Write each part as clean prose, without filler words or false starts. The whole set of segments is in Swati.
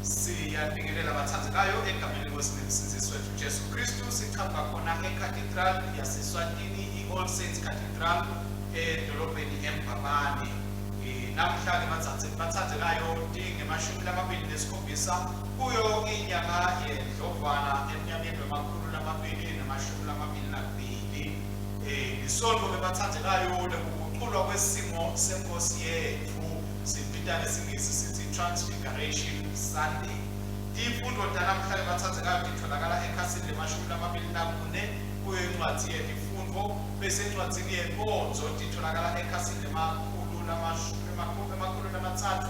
Siyabingelela abathandekayo egameni lenkosi nemsindisi wethu Jesu Kristu. Siqhamuka khona eCathedral yaseSwatini, i-All Saints Cathedral edolobheni eMbabane. Namhla-ke bathandekayo tinge-27 kuyo inyanga yeNdlovana eminyakeni wema-2022. Lisonto-ke bathandekayo lekuguculwa kwesimo senkosi yethu. Sibita ngesingisi sithi Transfiguration Sunday. Tifundvo tanamhlanje bathandekayo titholakala ekhasini lemashumi lamabili nakune kuyo incwadzi yetifundvo, bese encwadzini yenkonzo titholakala ekhasini 305.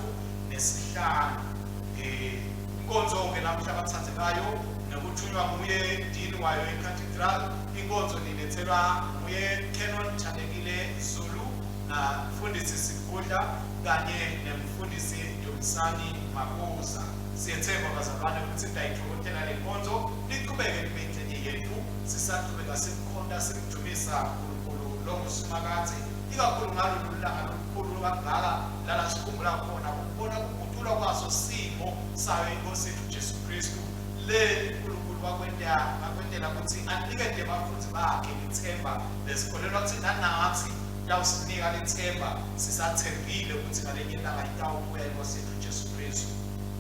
Inkonzo-ke namhla bathandekayo nekuthunywa nguye dean wayo eCathedral. Inkonzo nilethelwa nguye Canon Thandekile Zulu na mfundisi Sigudla kanye nemfundisi Dumisani Mabuza. Siyethemba bazalwane ukuthi nitayitfokotela le nkonzo, nichubeke nibe ingxenye yethu sisachubeka simkhonta simdumisa uNkulunkulu longuSimakadze, ikakhulu ngalolu langa lolukhulu kangaka lala sikhumbula khona ukubona kuguculwa kwaso simo sayo inkosi yethu Jesu Kristu. Le uNkulunkulu wakwentela ukuthi anikete bafundzi bakhe lithemba lesikholelwa ukuthi nanatsi tawusinika lithemba sisathembile ukuthi ngalenye ilanga itawubuya inkosi yethu Jesu Kristu.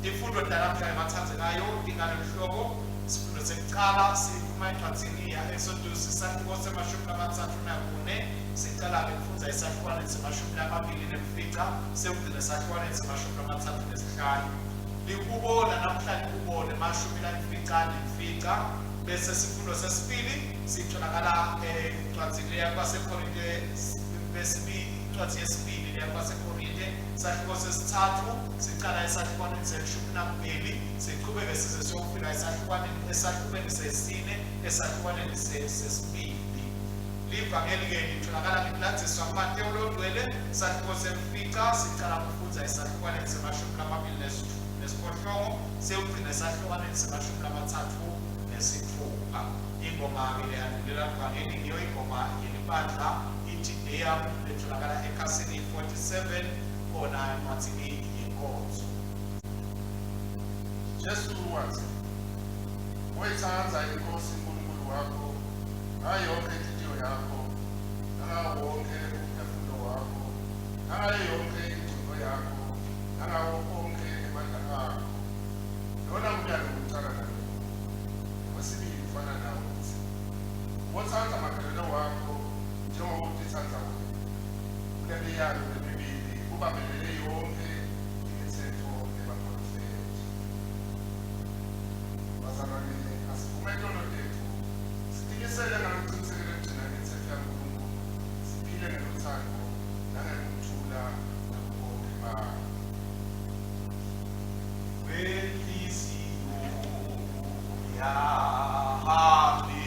Tifundo tanamhlanje bathandekayo tingalolu hlobo. Isifundo sekucala siphuma encwadzini ya-Exodus isahluko se-34, sicala-ke kufundza esahlukwaneni se-25 siyogcina esahlukwaneni se-35. Lihubo lanamhlanje lihubo le-55, bese sifundo sesibili sitholakala encwadzini leya kwaseKorinte besibili, incwadzi yesibili leya kwaseKorinte sahluko sesithathu, sicala esahlukwaneni se-12 sichubeke size siyofika esahlukweni sesine, esahlukwaneni sesibili. Livangeli-ke litholakala ngekulandziswa kuMatewu longcwele sahluko semfica, sicala kufundza esahlukwaneni se-28 siyogcina esahlukwaneni se-36. Ingoma-ke leyandulela livangeli ngiyo ingoma yelibandla ithi Deum letholakala ekhasini 47 khona encwadzini yenkonzo. Jesu watsi, Woyitsandza iNkhosi Nkulunkulu wakho ngayo yonkhe inhlitiyo yakho, nangawo wonkhe umphefumulo wakho, nangayo yonkhe ingcondvo yakho, nangawo onkhe emandla akho. Lona ngumyalo wekucala nalomkhulu. Wesibili ufana nawo utsi, Wotsandza makhelwane wakho njengoba utitsandza wena. Kule miyalo lemibili kubambelele yonkhe imitsetfo nebaphrofethi. Bazalwane, asivume tono tetfu, sitimisele ngalokucinisekile kugcina imitsetfo yaNkulunkulu, siphile ngelutsandvo nangekuthula nabo bonkhe bantfu. Wenhliziyo yami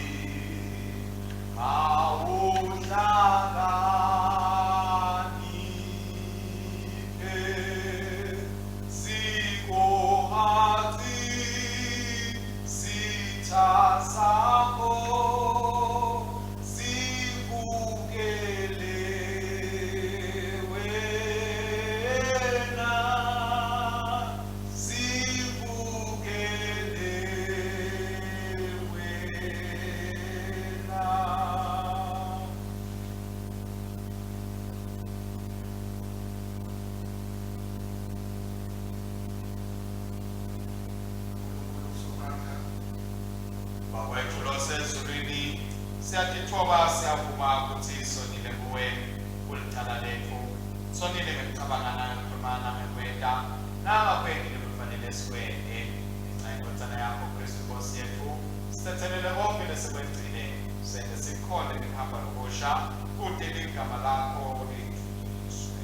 awuhlakaniphe sikohathi sitha sakho sivukele wena sivukele wena. Nkulunkulu Somandla, Baba wethu losezulwini, siyatitfoba siyavuma ukuthi sonile kuwe kulicala letfu. Sonile ngekucabanga nangekukhuluma nangekwenta nangakwengi lokufanele sikwente. Ngenxa yeNdvodzana yakho Kristu Nkosi yetfu, sitsetselele konke lesikwengcile, sente sikhone ngekuhamba lokusha kute ligama lakho lidvunyiswe.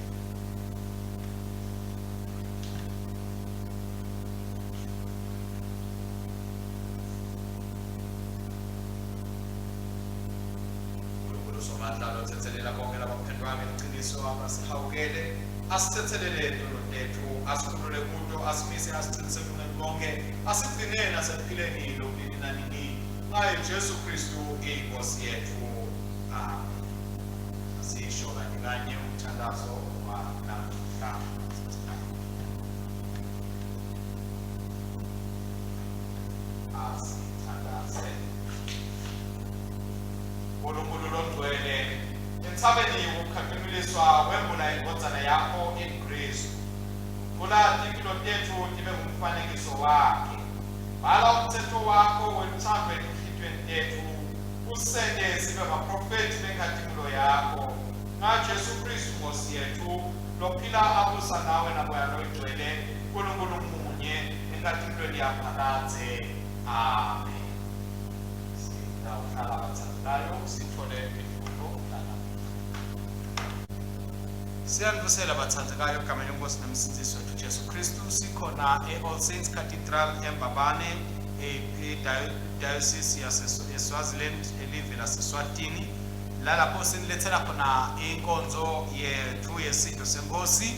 Nkulunkulu Somandla lotsetselela bonke labaphendvwa ngeliciniso abasihawukele, asitsetselele tono tetfu, asikhulule kuto, asimise asicinise kulungeni konke, asigcine nasekuphileni lokunini nanini. Ngaye Jesu Kristu iNkosi yetfu. Amen. Asisho kanye kanye umthandazo wanamuhla. Entsabeni yekukhatimuliswa wembula indvodzana yakho iKristu. Vula timphilo tetfu tibe ngumfanekiso wakhe. Bhala umtsetfo wakho welutsandvo etinhlitiyweni tetfu, usente sibe baprofethi benkhatimulo yakho. NgaJesu Kristu Nkosi yetfu, lophila abusa nawe naMoya Loyingcwele, Nkulunkulu munye, enkhatimulweni yaphakadze. Amen. Sitawuhlala bathandekayo sithole imfundo lanamuhla. Siyanivusela bathandekayo egameni lenkosi nomsindisi wethu Jesu Kristu. Sikhona e-All Saints Cathedral eMbabane, e-Diocese yase-Swaziland, elive laseSwatini, lalapho sinilethela khona inkonzo yethu yesidlo senkosi.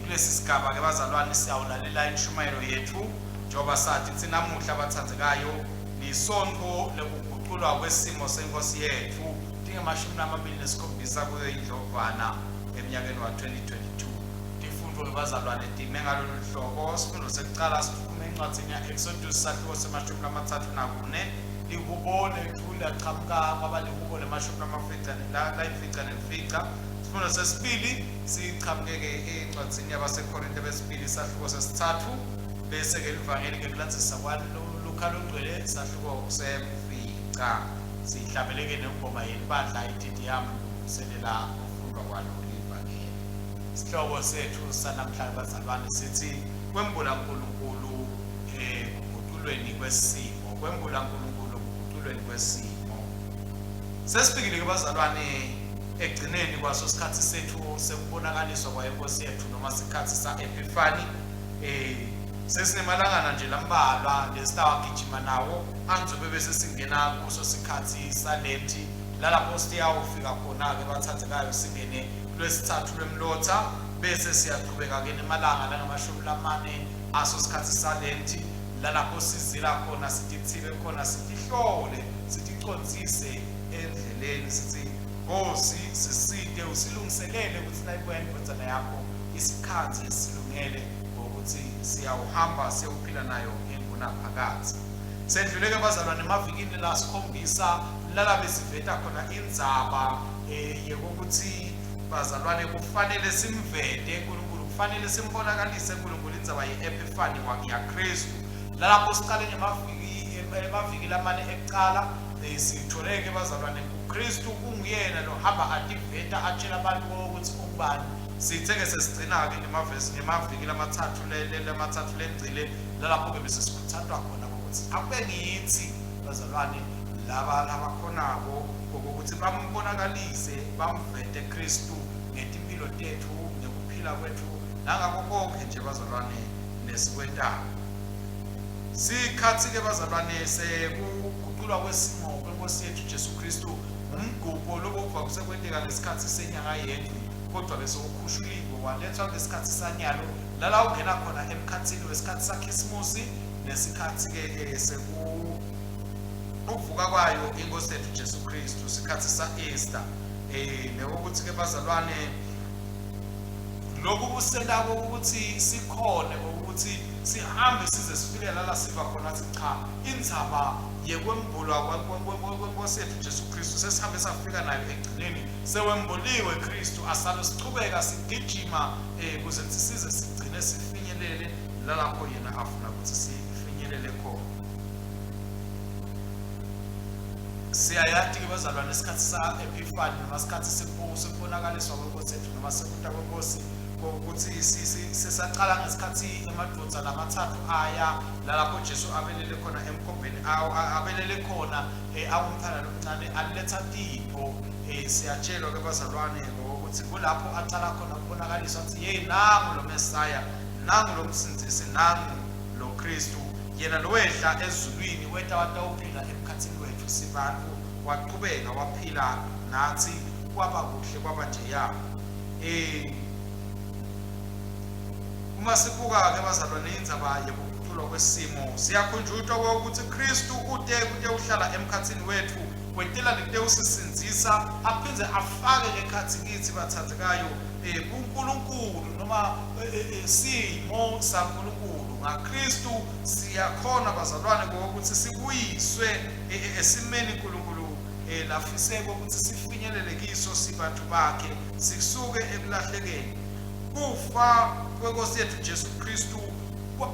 Kulesi sigaba ke bazalwane siyawulalela inshumayelo yethu njengoba sathi kutsi namuhla bathandekayo lisonto lekuguculwa kwesimo senkosi yethu tinge-27 kuyo indlovana eminyakeni wa-2022. Tifundvo bazalwane time ngalolu hlobo. Sifundo sekucala siphume encwadzini ya-Exodus sahluko se-34. Lihubo lethu laqhamuka kwaba lihubo lemashumi lamafica layimfica nemfica. Sifundo sesibili siqhamuke-ke encwadzini yabaseKorinte besibili sahluko sesithathu, bese-ke livangeli ngekulandzisa kwaLukha longcwele sahluko semfica. Sihlabeleke nengoma yelibandla iThe Deum kulungiselela kufundwa kwalo livangeli. Sihloko sethu sanamhlanje bazalwane sithi kwembula uNkulunkulu ekuguculweni kwesimo, kwembula uNkulunkulu ekuguculweni kwesimo. Sesifikile ke bazalwane egcineni kwaso sikhathi sethu sekubonakaliswa kwayo Nkosi yethu noma sikhathi sa-Epiphany. Sesinemalangana nje lambalwa lesitawagijima nawo anzobe bese singena kuso sikhathi salenti lalapho siyawufika khona-ke bathandekayo singene lwesithathu lwemlotha, bese siyachubeka-ke nemalanga langamashumi lamane aso sikhathi salenti lalapho sizila khona, sitithibe khona, sitihlole, siticondzise endleleni, sithi Nkosi sisite usilungiselele ukuthi nayibuya indvodzana yakho isikhathi silungele ngokuthi siyawuhamba siyewuphila nayo ingunaphakadze. Sendluleke bazalwane emavikini la sikhombisa lala besiveta khona indzaba yekokuthi bazalwane kufanele simvete uNkulunkulu, kufanele simbonakalise uNkulunkulu, indzaba ye-Epiphany yaKristu. Lalapho siqale ngemaviki emaviki lamane ekucala, sitholeke bazalwane uKristu kunguyena lohamba ativeta atshela abantu ukuthi ungubani. Sithe-ke sesigcina-ke ngemavesi ngemaviki lamathathu lengcile lalapho-ke bese sikhuthazwa khona ukuthi akube ngithi bazalwane laba labakhonako ngokuthi bambonakalise bamvete Kristu ngetimpilo tethu nekuphila kwethu nangako konke nje bazalwane lesikwentako. Sikhathi-ke bazalwane sekuguculwa kwesimo kwenkosi yethu Jesu Kristu ngumgubho lobokuva kusekwenteka ngesikhathi senyanga yengci, kodwa-ke sewukhushuliwe walethwa kulesikhathi sanyalo lala ungena khona emkhathini wesikhathi sakhisimusi nesikhathi-ke seku ukuvuka kwayo inkosi yethu Jesu Kristu, sikhathi sa-Easter. Nekokuthi-ke bazalwane lokhu kusentako ukuthi sikhone ukuthi sihambe size sifike lala siva khona sithi cha, indzaba yekwembulwa kwenkosi yethu Jesu Kristu sesihambe safika nayo ekugcineni, sewembuliwe Kristu, asalo sichubeka sigijima kuze size sigcine sifinyelele lalapho yena afuna ukuthi sifinyelele khona. Siyayati-ke bazalwane isikhathi sa-Epiphany noma isikhathi sekubonakaliswa kwenkosi yethu noma sekuta kwenkosi, ukuthi sisaqala ngesikhathi emadvodza lamathathu aya lalapho Jesu abelele khona emkhombeni, abelele khona awumntwana lomncane aletha tipho. Siyatshelwa ke bazalwane ngokuthi kulapho aqala khona ukubonakaliswa ukuthi hey, nangu lo Mesaya, nangu lo msindzisi, nangu lo Kristu, yena lowehla ezulwini weta watawuphila emkhathini wethu sibantu, waqhubeka waphila nathi kwaba kuhle kwaba njeya. Uma sibuka-ke bazalwane indzaba yekuguculwa kwesimo, siyakhunjutwa ukuthi Kristu ute kutewuhlala emkhathini wethu, wetela lekutewusisindzisa, aphindze afake ngekhatsi kitsi bathandekayo buNkulunkulu noma simo saNkulunkulu. NgaKristu siyakhona bazalwane ukuthi sibuyiswe esimeni uNkulunkulu lafiseko ukuthi sifinyelele kiso sibantu bakhe, sisuke ekulahlekeni. Kufa kwenkosi yethu Jesu Kristu,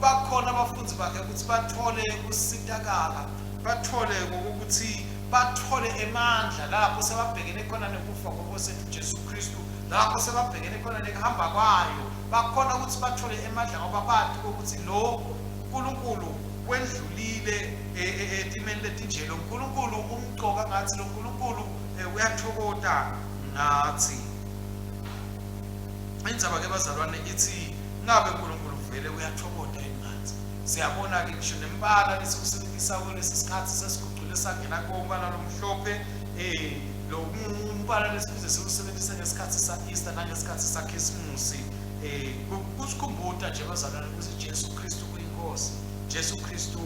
bakhona abafundi bakhe ukuthi bathole ukusitakala, bathole ngokuthi bathole emandla lapho sebabhekene khona nekufa kwenkosi yethu Jesu Kristu, lapho sebabhekene khona nekuhamba kwayo, bakhona ukuthi bathole emandla ngoba bathi ukuthi lo uNkulunkulu wendlulile etimeni letinje, lo uNkulunkulu umcoka ngathi, lo uNkulunkulu uyathokota ngathi. Indzaba ke bazalwane ithi ngabe uNkulunkulu vele uyathokota yini ngathi? Siyabona ke ngisho nembala lesikusebenzisa kulesi sikhathi sesigucule sangena kombala lomhlophe, lo umbala lesibize siwusebenzise ngesikhathi sa-Easter nangesikhathi saKhisimusi. Kusikhumbuta nje bazalwane ukuthi Jesu Kristu uyinkosi, Jesu Kristu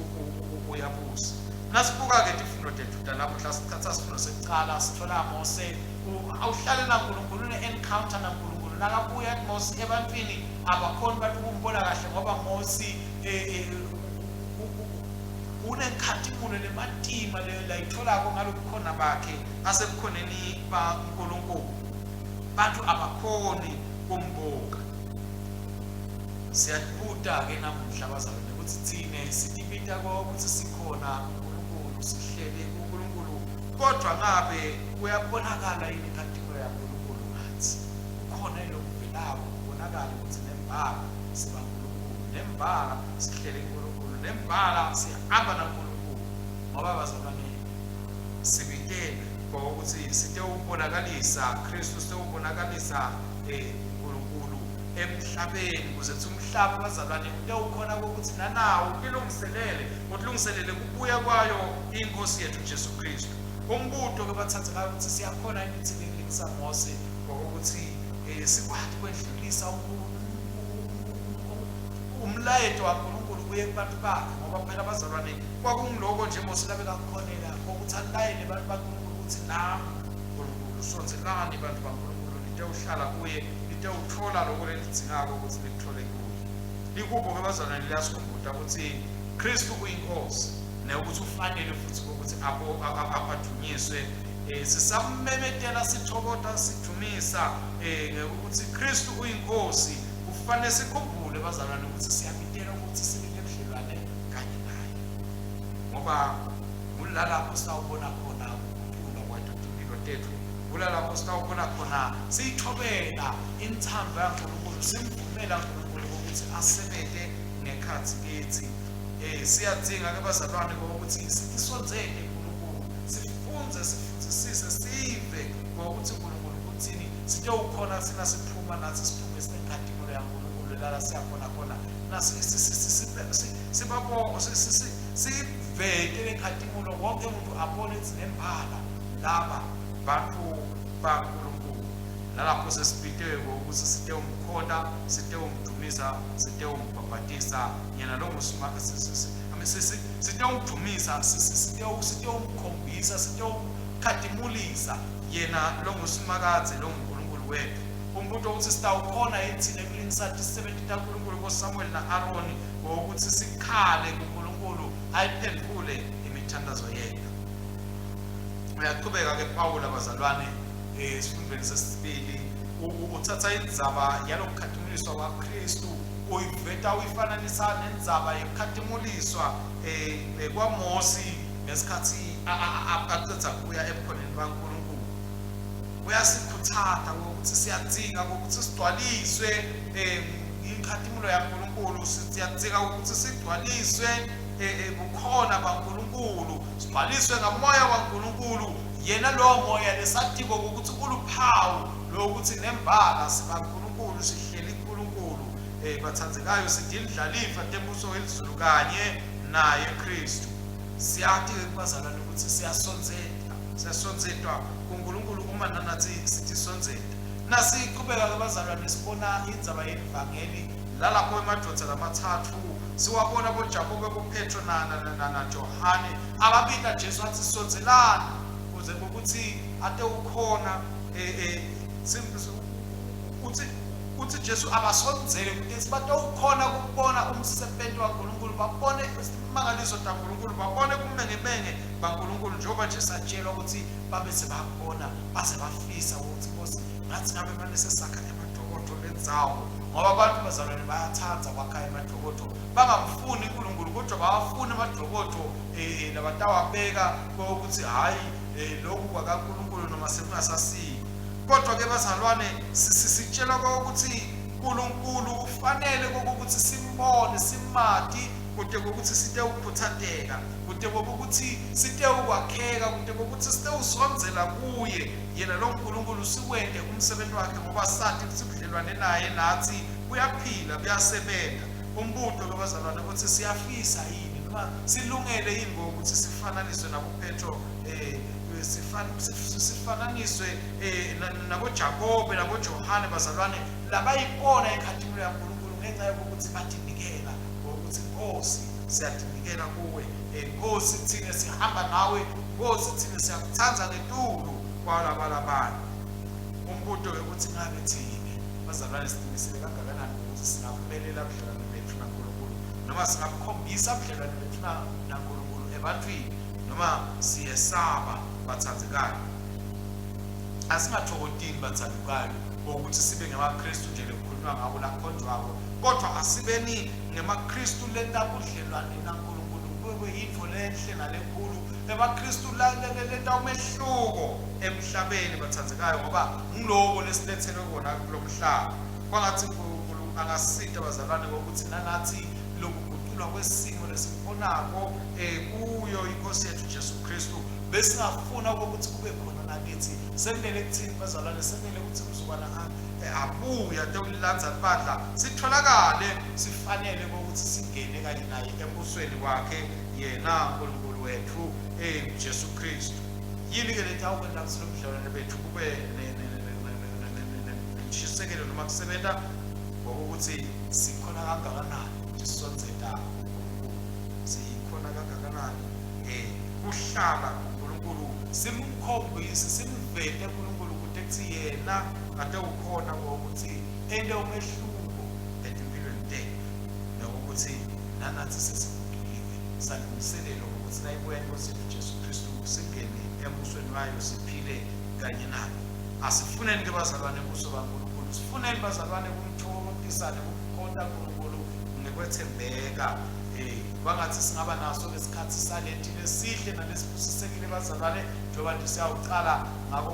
uyabusa. Nasibuka-ke tifundo tethu tanamuhla, sithatha sifundo sekucala, sithola Mose awuhlale naNkulunkulu, une-encounter naNkulunkulu. Nakabuya Mose ebantwini abakhoni bantu ukumbona kahle ngoba Mose unenkhatimulo lematima layitholako ngalobukhona bakhe asebukhoneni baNkulunkulu, bantu abakhoni kumbuka. Siyabuta-ke namuhla bazalwane ukuthi thine sitibita ukuthi sikhona kuNkulunkulu, sihleli kuNkulunkulu, kodwa ngabe kuyabonakala yini inkhatimulo yaNkulunkulu ngathi? Kukhona ilokuvelako kubonakala ukuthi nembala sibaNkulunkulu, nembala sihlele kuNkulunkulu, nembala sihamba naNkulunkulu. Ngoba bazalwane sibitelwe ngokuthi sitewubonakalisa Kristu, sitewubonakalisa uNkulunkulu emhlabeni, ukuze kuthi umhlaba bazalwane utewukhona ukuthi nanawo utilungiselele, utilungiselele kubuya kwayo inkosi yethu Jesu Kristu. Umbuto ke bathathekayo ukuthi siyakhona yini thina ukulingisa Mose ngokuthi sikwati kwedlulisa umlayeto waNkulunkulu kuye kubantu bakhe, ngoba phela bazalwane kwakungiloko nje Mose labekakukhonela ukuthi alayele abantu baNkulunkulu ukuthi nami uNkulunkulu sondelani bantu baNkulunkulu, nitewuhlala kuye, nitewuthola lokho lenidzingako ukuthi nikuthole kuye. Likubo ke bazalwane liyasikhumbuta ukuthi Kristu uyinkosi nekuthi ufanele futhi ukuthi adunyiswe. Sisammemetela sithokota sidumisa ngekuthi Kristu uyinkosi. Kufanele sikhumbule bazalwane ukuthi siyabitela ukuthi sibe nebudlelwane kanye naye, ngoba kulalapho sitawubona khona ukuguqulwa kwethu timpilo tethu, kulalapho sitawubona khona siyithobela inthando yaNkulunkulu, simvumela uNkulunkulu ukuthi asebente ngekhathi kithi. Siyadzinga ke bazalwane ukuthi sitisondzele uNkulunkulu, sifunze, sifundzisise, sive ngokuthi uNkulunkulu uthini, sitewukhona thina siphuma nathi siphume sinenkatimulo yaNkulunkulu lala siyakhona khona sivete lenkhatimulo, wonke umuntu abone ukuthi nembala laba bantu baNkulunkulu. Nalapho sesibitiwe ngokuthi sitewumkhonta, sitewumdumisa, sitewumbhabhatisa yena lo sitewumdumisa, sitewumkhombisa, sitewumkhatimulisa yena lo nguSimakadze, lo nguNkulunkulu wethu. Umbuto ukuthi sitawukhona yini thina kulingisa tisebenti taNkulunkulu boSamuel na-Aroni ngokuthi sikhale kuNkulunkulu ayiphendvule imithandazo yethu. Uyaqhubeka ke Pawula bazalwane esifundweni sesibili, uthatha indzaba yalokukhatimuliswa kwaKristu uyiveta uyifananisa nendzaba yekukhatimuliswa kwaMosi ngesikhathi aqeda kuya ebukhoneni baNkulunkulu. Uyasikhuthaza ukuthi siyadzinga ukuthi sigcwaliswe inkhatimulo yaNkulunkulu, siyadzinga ukuthi sigcwaliswe bukhona baNkulunkulu, sigcwaliswe ngamoya waNkulunkulu, yena lowo moya lesatiko ukuthi uluphawu lokuthi nembala sibaNkulunkulu, sihleli kuNkulunkulu. Bathandzekayo, sidindlalifa tembuso welizulu kanye naye Kristu. Siyati-ke kubazalwane ukuthi siyasondzela, siyasondzetwa kuNkulunkulu uma nanathi sitisondzeta. Nasiqhubeka-ke bazalwane sibona indzaba yelivangeli lalapho emadvodza lamathathu siwabona boJakobe, boPetro naJohane ababita Jesu athi sondzelani kuze ukuthi ate ukhona uthi Uthi Jesu abasondzele ukuthi batawukhona ukubona umsebenzi waNkulunkulu, babone isimangaliso taNkulunkulu, babone kumengemenge baNkulunkulu, njengoba nje satshelwa ukuthi babe sebabona baze bafisa ukuthi Nkosi ngathi ngabe mane sesakha emadokodo lendzawo, ngoba abantu bazalwane bayathanda kwakha emadokodo, bangamfuni uNkulunkulu kodwa bawafuna emadokodo labatawabeka ukuthi hayi lokhu kwakaNkulunkulu noma sekungasasiko. Kodwa ke bazalwane sitshelwa ukuthi uNkulunkulu ufanele ukuthi simbone simati kude kokuthi site ukukhuthateka, kude kokuthi site ukwakheka, kude kokuthi site usondzela kuye yena lo nkulunkulu, siwente umsebenzi wakhe ngoba sathi sibudlelwane naye nathi kuyaphila kuyasebenza. Umbuto ke bazalwane ukuthi siyafisa yini noma silungele yini ngokuthi sifananiswe naboPetro, sifananiswe naboJakobe naboJohane bazalwane labayibona inkhatimulo yaNkulunkulu ngenxa yokuthi batinikela ngokuthi Nkosi siyatinikela kuwe, Nkosi thina sihamba nawe, Nkosi thina siyakuthanda ngetulu kwalabalabanye. Umbuto ukuthi ngabe thina bazalwane siqinisele kangakanani ukuthi singakumelela budlelwane bethu naNkulunkulu noma singakukhombisa budlelwane bethu naNkulunkulu ebantwini noma siyesaba bathandekayo. Asingathokodini bathandekayo ukuthi sibe ngamaKristu nje lekukhulunywa ngako lakhonjwako, kodwa asibeni ngemaKristu lenta budlelwane naNkulunkulu kube yintfo lenhle nalenkulu, emaKristu lenta umehluko emhlabeni bathandekayo, ngoba ngiloko lesilethelwe kona kulo mhlaba. Kwangathi uNkulunkulu angasita bazalwane ngokuthi nanathi lokuguqulwa kwesimo lesikukhonako kuyo inkosi yethu Jesu Kristu besingafuna ukuthi kube khona nakithi. Senele kuthini bazalwane, senele ukuthi mzukwana abuya atewulilandza libandla sitholakale sifanele ukuthi singene kanye naye embusweni wakhe yena uNkulunkulu wethu Jesu Kristu. Yini ke lethi awukwenta kutsi lobudlelwane bethu kube nentshisekelo noma kusebenza ngokuthi sikhona kangakanani ukuthi sisondzeta uNkulunkulu, sikhona kangakanani kuhlala uNkulunkulu simkhombise simvete uNkulunkulu ukuthi kuthi yena ade ukhona ngokuthi ente umehluko etimpilweni tethu nokuthi nanathi sesiguquliwe salungiselelwa ukuthi nayibuya inkosi yethu Jesu Kristu singene embusweni wayo siphile kanye nayo. Asifuneni ke bazalwane ubuso baNkulunkulu, sifuneni bazalwane kumthokozisa nekukhonta uNkulunkulu ngekwethembeka. Kwangathi singaba naso lesikhathi salethi lesihle nalesibusisekile bazalwane, njengoba nje siyawucala ngako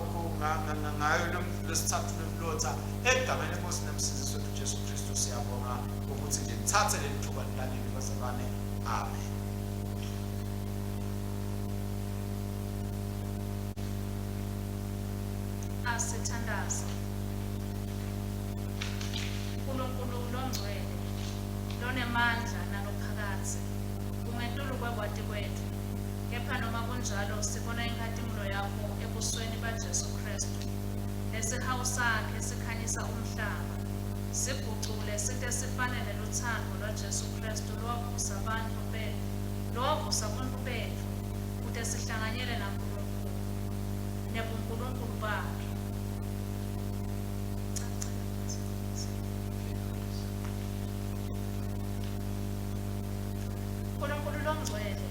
ngayo lwesithathu lwemlotha egameni lenkosi nemsindisi wethu Jesu Kristu. Siyabonga ukuthi nje nithathe leli thuba nilalele bazalwane. Amen. Asithandaze. uNkulunkulu longcwele lonemandla nalophakadze ungetulu kwekwati kwethu, kepha noma kunjalo sibona inkhatimulo yakho ebusweni baJesu Kristu. Lesihawu sakhe sikhanyisa umhlaba, sigucule site sifane nelutsandvo lwaJesu Kristu lowavusa bantfu lowavusa buntfu betfu kute sihlanganyele naNkulunkulu nebuNkulunkulu bakhe. uNkulunkulu longcwele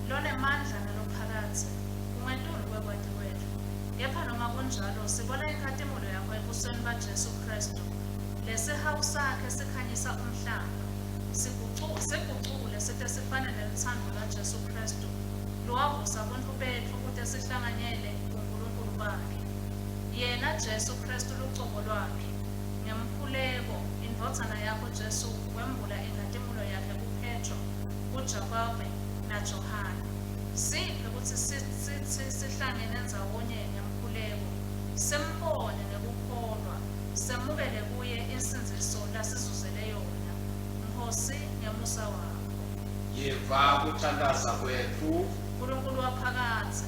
lonemandla nalophakadze ungetulu kwekwati kwethu, kepha noma kunjalo sibona inkhatimulo yakho ebusweni baJesu Kristu. Lesihawu sakhe sikhanyisa umhlaba, sigucule site sifane nelutsandvo lwaJesu Kristu lowavusa buntfu betfu kute sihlanganyele buNkulunkulu bakhe. Yena Jesu Kristu lucobo lwakhe ngemkhuleko indvodzana yakho Jesu wembula inkhatimulo yakhe kuPetro, kuJakobe naJohane. Siphe kutsi sitsi sihlangene ndzawonye ngemkhuleko, simbone ngekukholwa, semukele kuye insindziso lasizuzele yona. Nkhosi ngemusa wakho. Yeva kuthandaza kwetfu. Nkulunkulu waphakadze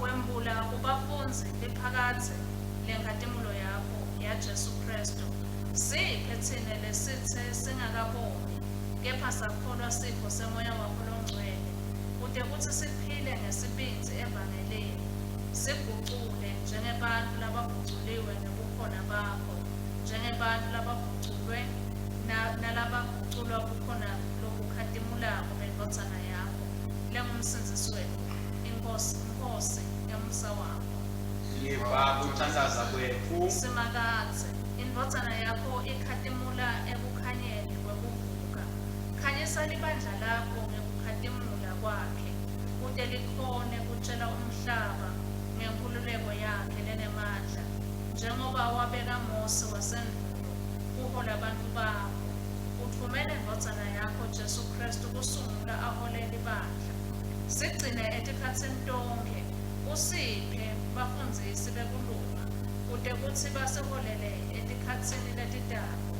wembula kubafundzi liphakadze lenkhatimulo yakho yaJesu Kristu. Siphe tsine lesitse singakaboni kepha sakholwa sipho semoya wakho longcwele kute kutsi siphile ngesibindzi evangelini, sigucule njengebantfu labaguculiwe ngebukhona bakho. bakho njengebantfu labaguculwe nalabaguculwa bukhona lobukhatimulako beNdvodzana yakho lenguMsindzisi wetfu, iNkhosi, Nkhosi, ngemusa wakho. Yiva kuthandaza kwetfu. Simakadze, iNdvodzana yakho ikhatimula ekukhanyeni kwekuvuka. Khanyisa libandla lakho ngekukhatimula kwakhe, kute likhone kutjela umhlaba ngenkhululeko yakhe lenemandla, njengoba wabeka Mosi wasendvulo kuhola bantfu bakho. Utfumele iNdvodzana yakho Jesu Khristu kusungula ahole libandla. Sigcine etikhatsini tonkhe, usiphe bafundzisi bekulunga, kute kutsi basiholele etikhatsini letitako.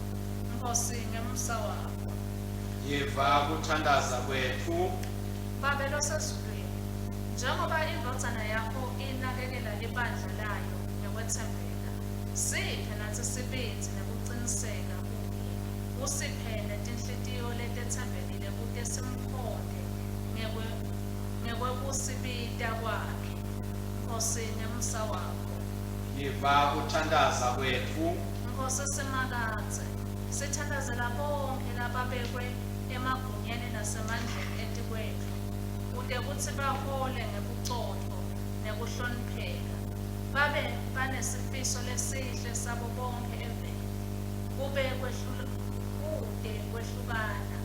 Nkhosi, ngemusa wakho. Yiva kuthandaza kwetfu. Babe losezulwini, njengoba iNdvodzana yakho inakekela libandla layo ngekwetsembeka, siphe natsi sibindzi nekuciniseka kuye, usiphe netinhlitiyo letetsembekile kute simkhonte ngekwekusibita kwakhe. Nkhosi, ngemusa wakho. Yiva kuthandaza kwetfu. Nkhosi Simakadze, sithandazela bonkhe lababekwe emagunyeni nasemandleni etikwetfu, kute kutsi bahole ngebucotfo nekuhlonipheka, babe banesifiso lesihle sabo bonkhe eveni, kube kute kwehlukana,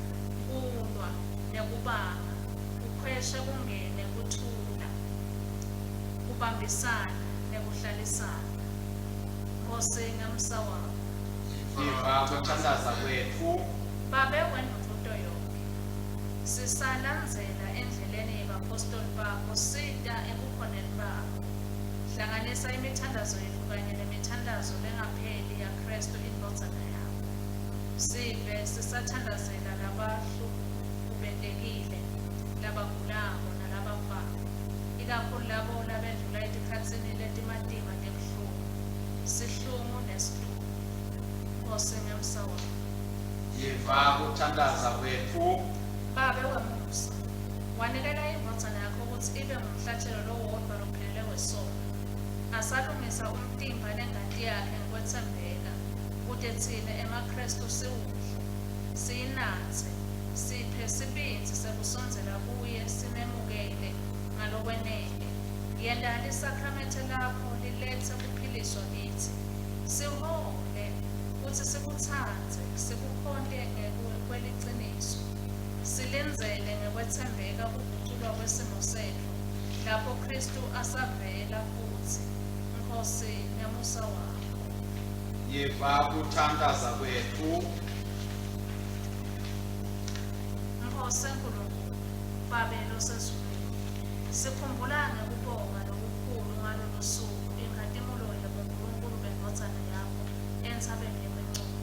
kulwa, nekubanga, kukhweshe kungene kuthula, kubambisana nekuhlalisana. Nkhosi, ngemusa wakho. Yiva kuthandaza kwetfu. Babe wendvudvuto yonkhe, sisalandzela endleleni yebaphostoli bakho, sita ebukhoneni bakho. Hlanganisa imithandazo yetfu kanye nemithandazo lengapheli yaKhristu iNdvodzana yakho. Sive sisathandazela labahlukubetekile, labagulako nalabafako, ikakhulu labo labendlula etikhatsini letimatima tebuhlungu, sihlungu nesitunge. Nkhosi, ngemusa wakho. Yiva kuthandaza kwetfu. Babe wemusa, wanikela iNdvodzana yakho kutsi ibe ngumhlatjelo lowodvwa lophelele wesono. Asalungisa umtimba nengati yakhe ngekwetsembeka, kute tsine emaKhristu siwudle, siyinatse, siphe sibindzi sekusondzela kuye simemukele ngalokwenele. Yenta lisakramente lakho liletse kuphiliswa kitsi. Sihole kutsi sikutsandze, sikukhonte ngekweliciniso. Silindzele ngekwetsembeka kuguculwa kwesimo setfu, lapho Khristu asavela futsi. Nkhosi, ngemusa wakho. Yiva kuthandaza kwetfu. Nkhosi Nkulunkulu, Babe losezulwini, sikhumbula ngekubonga lokukhulu ngalolu suku inkhatimulo yabonkulunkulu beNdvodzana yakho entsabeni yemincumo.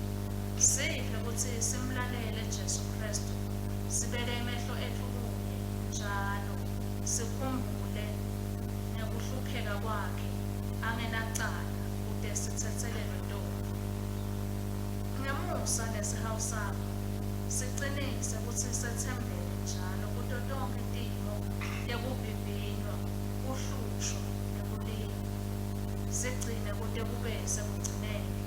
Siphe kutsi simlalele Jesu Khristu, sibeke emehlo etfu kuye njalo, sikhumbule ngekuhlupheka kwakhe angenacala, kute sitsetselelwe tono. Ngemusa nesihawu sakho, sicinise kutsi setsembeke njalo kuto tonkhe timo tekuvivinywa, kuhlushwa nekulingwa. Sigcine kute kube sekugcineni,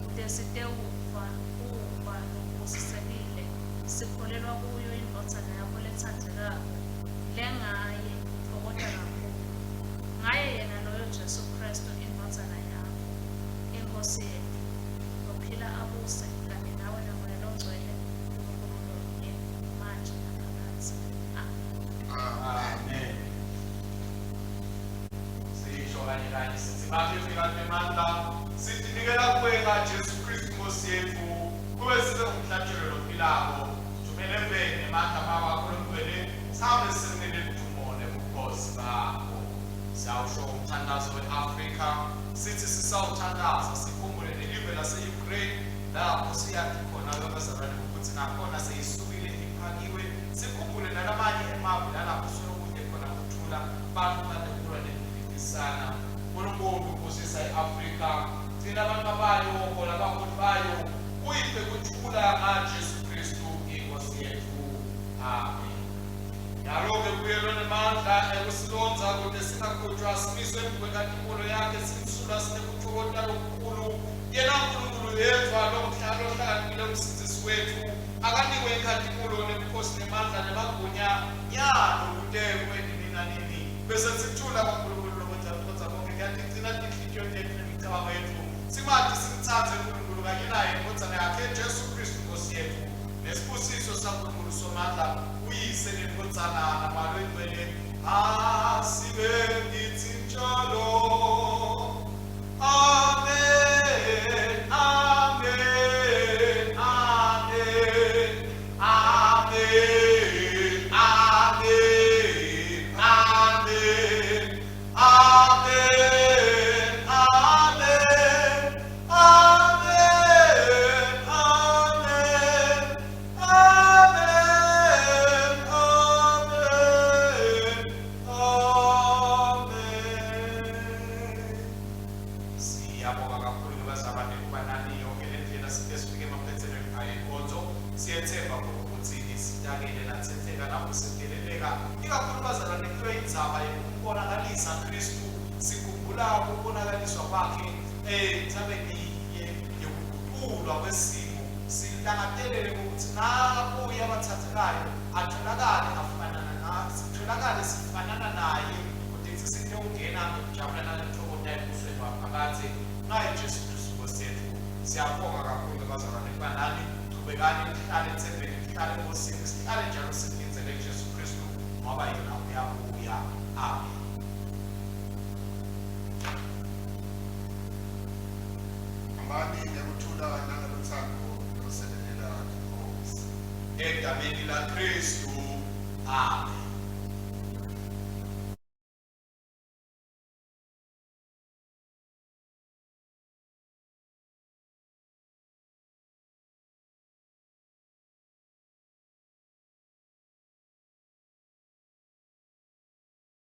kute sitewufa kufa lokubusisekile, sikholelwa kuyo iNdvodzana yakho letsandzekako, lengaye utfokota kakhulu. Ngaye yena loyo Jesu Khristu iNdvodzana yakho, iNkhosi yetfu, lophila abuse kanye nawe naMoya loNgcwele, Nkulunkulu munye, manje naphakadze. Amen. Amen. Sisho kanye kanye sithi manje fika nemandla sitinikela kuwe ngaJesu Kristu Nkosi yetfu, kube sibe ngumhlatshelo lophilako. Thumele eveni emandla wakho longcwele, sihambe simele ludumo nebukhosi bakho. Siyawusho umthandazo we-Afrika, sithi sisawuthandaza sikhumbule nelive lase-Ukraine, lapho siyathi khona abazalwane ukuthi nakhona seyisukile iphakiwe. Sikhumbule nalamanye emave lalapho solokude khona kuthula, bantu banekulwa nekuphikisana. Nkulunkulu busisa i-Afrika, gcina abantu bayo, hola abaholi bayo, uyiphe kuthula ngaJesu Kristu iNkosi yetfu. Amen. Yalo-ke buyelwe nemandla ekusilondza kute singakhutshwa, simiswe embi kwenkhatimulo yakhe, simsulwa sinekutfokota lokukhulu. Yena Yedvwa lohlakaniphile umsindzisi wetfu akanikwe inkhatimulo nebukhosi nemandla nemagunya nyalo kute kube nini nanini. Bese sithula kwaNkulunkulu lokwetsa konke kuyatigcina tinhlitiyo tetfu nemicabango yetfu simati simtsandze uNkulunkulu kanye naye indvodzana yakhe Jesu Kristu Nkosi yetfu nesibusiso saNkulunkulu Somandla uyise nendvodzana naMoya Longcwele asibe kitsi njalo. Amen. Amen. Amen. Amen. Amen. Amen. Amen. Amen. Amen. Amen. Amen. Amen. Amen. Siyabonga kakhulu bazalwane kuba nani yonke le ndlela sike sifike emaphethelweni ayo inkonzo. Siyethemba ukuthi nisitakele nathetheka navuseteleleka ikakhulu bazalwane kuyo indzaba yokubonakalisa Kristu. Sikhumbula ukubonakaliswa kwakhe endzabeni yokuguqulwa kwesimo, silangatelele ukuthi nabuye abathathekayo atholakale afanana nathi, sitholakale sifanana naye ukuthi sitewungena ngokujabula nalenthokozo embusweni waphakadze ngaye Jesu Kristu Nkosi yethu. Siyabonga kakhulu bazalwane kuba nani. Chubekani nihlale ethembeni, nihlale eNkosini, sihlale njalo silindzele Jesu Kristu ngoba yena uyabuya. Amen. Hambani ngekuthula nangelutsandvo losebenela iNkhosi. Egameni laKristu. Amen.